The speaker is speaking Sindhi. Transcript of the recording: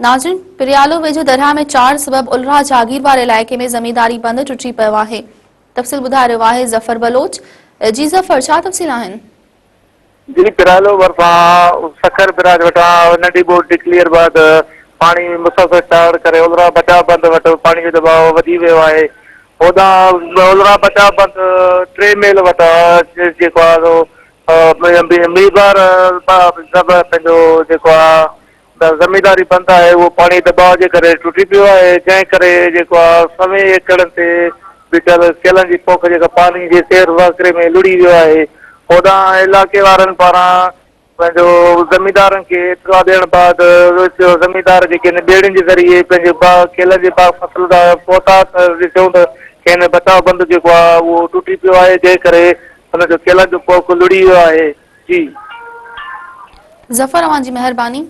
ناظرين پريالو ويجهو درياهه ۾ چاڙهه سبب الرا جاگير واري علائقي ۾ زمينداري بند ٽٽي پيو آهي. تفصيل ٻڌائي رهيو آهي ظفر بلوچ. جي ظفر ڇا تفصيل آهن؟ جي پريالو ڀرسان سکر براج وٽان ننڍي ٻوڏ ڊڪليئر بعد پاڻي مسلسل چاڙهه ڪري الرا بچاء بند وٽ پاڻي جو دٻاء وڌي ويو آهي. هوڏانهن الرا بچاء بند ٽي ميل وٽان جيڪو آهي سو ميربار پنهنجو جيڪو آهي ته زمينداري بند آهي اهو پاڻي دٻاء جي ڪري ٽٽي پيو آهي جنهن ڪري جيڪو آهي سوين ايڪڙن تي بيٺل ڪيلن جي پوک جيڪا پاڻي جي تيز وهڪري ۾ لڙهي ويو آهي هوڏانهن علائقي وارن پاران پنهنجو زميندارن کي اطلاع ڏيڻ بعد زميندار جيڪي آهن ٻيڙين جي ذريعي پنهنجي باغ ڪيلن جي باغ فصل تان پهتا ته ڏسيون ته کين بچاء بند جيڪو آهي اهو ٽٽي پيو آهي جنهن ڪري ان جو ڪيلن جو پوک لڙهي ويو آهي جي. ظفر اوهان جي مهرباني.